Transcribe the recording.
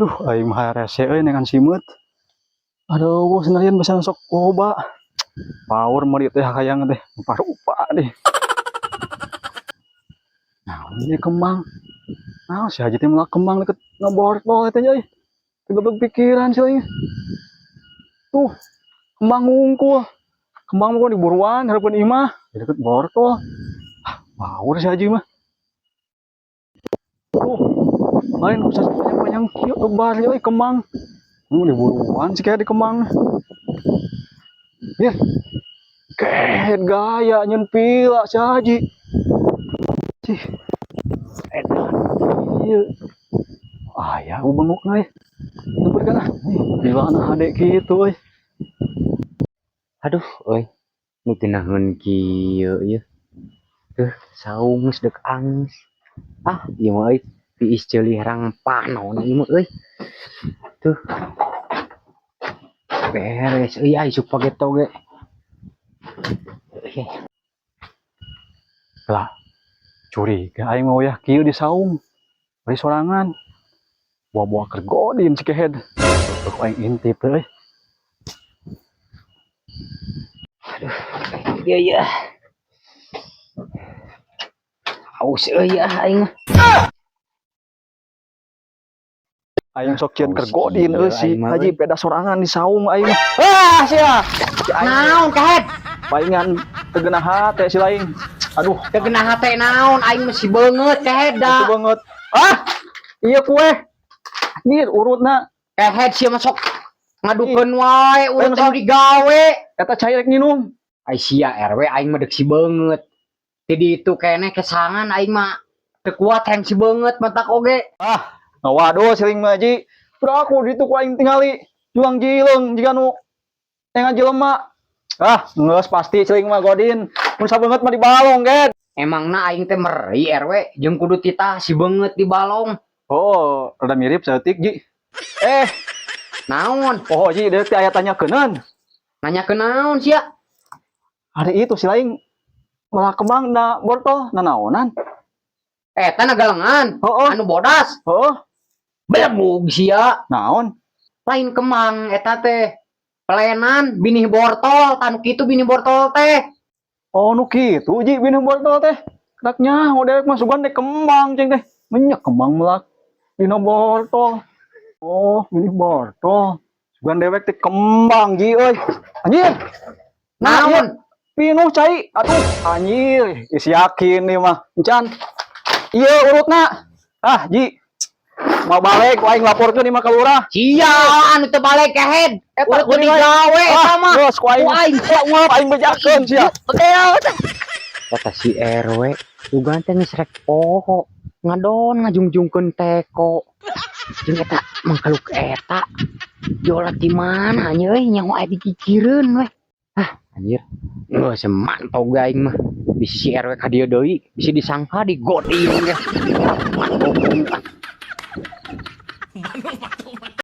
Duh, aing mah rese euy dengan simeut. Aduh, sendirian bisa sok loba. Power meuli teh hayang teh, rupa deh. Nah, ini kembang. Nah, si Haji teh melak kembang deket ngebortol teh euy. Teu pikiran sih aing. Tuh, kembang ngungkul. Kembang mah diburuan hareupeun imah, deket bortol. Ah, power si Haji mah. Tuh, lain usah panjang-panjang kieu lebar euy kembang. Diburuan sih kayak di kembang. Ya. Kehed gaya nyeun pila si Haji. Cih. Edan. Ieu. Aya bengukna euy. Nyamperkeun ah. Pilana hade kitu euy. Aduh, euy. Nu geunaheun kieu ieu. Tuh, saung geus deuk angis. Ah, ieu mah euy, tiis ceuli herang panon ieu mah euy. Tuh. Beres euy isuk pageto ge. Euy. Lah, curiga aing mah wayah kieu di saung. Bari sorangan. Buah-buah keur godin si kehed. Tuh aing intip euy. Iya iya. Haus euy ah aing mah. Aing sok cieun keur Haus godin euy kieu si aing mah, Haji euy. Beda sorangan di saung aing mah. Ah sia. Si aing Naon kehed? Palingan teu geunah hate si lain. Aduh, Teu geunah hate naon, aing mah si beungeut kehed itu da. Banget. Ah, iya kue. Anjir, urutna. Kehed sia mah sok ngadukeun wae urut Lain teh digawe. Eta cai rek nginum. Ai sia RW, aing mah deuk si beungeut. Ti ditu keneh kesangan aing mah teu kuat hayang si beungeut matak oge. Ah, ngawaduh siling mah Ji. Aku ditu ku aing tingali juang jileung jiga nu nengan jelema. Ah, geus pasti siling mah godin. Mun sabeungeut mah dibalong, Ged. Emangna aing teh meri RW jeung kudu titah si beungeut di balong. Oh, rada mirip saeutik, Ji. Eh, Naon? Oh Ji, deuk teh aya tanyakeuneuan. Nanya ke naon sia? Hari itu si lain malah kembang na bortol nanaonan. Eta na galengan. Heeh. Anu bodas. Heeh, Belegug sia. Naon? Lain kemang eta teh. Pelenan binih bortol, tanu kitu binih bortol teh. Oh, nu kitu Ji binih bortol teh. Kerak nyaho dewek mah sugan teh kembang cing teh. Menyak kembang melak dina bortol. Oh, binih bortol. Sugan dewek teh kembang Ji euy. Anjir. Nah, Naon? Pinuh cai. Aduh, anjir. Is yakin nih mah. Encan. Iya urutna. Ah, Ji. Mau balik ku aing laporkeun ieu mah ka lurah. Sia anu teu balik kehed. Eta Urut teu kuring aing. digawe eta mah. Geus ku aing. Ku aing. Ungap aing bejakeun sia. Kata si RW, sugan teh geus rek poho. Ngadon ngajungjungkeun teko. Jeung eta mangkaluk eta. Jola di mana nya euy, nyaho aya dikikireun weh. Ah, anjir. Geus mantog aing mah. Bisi si RW ka dieu deui, bisi disangka digodin ge. Mantog.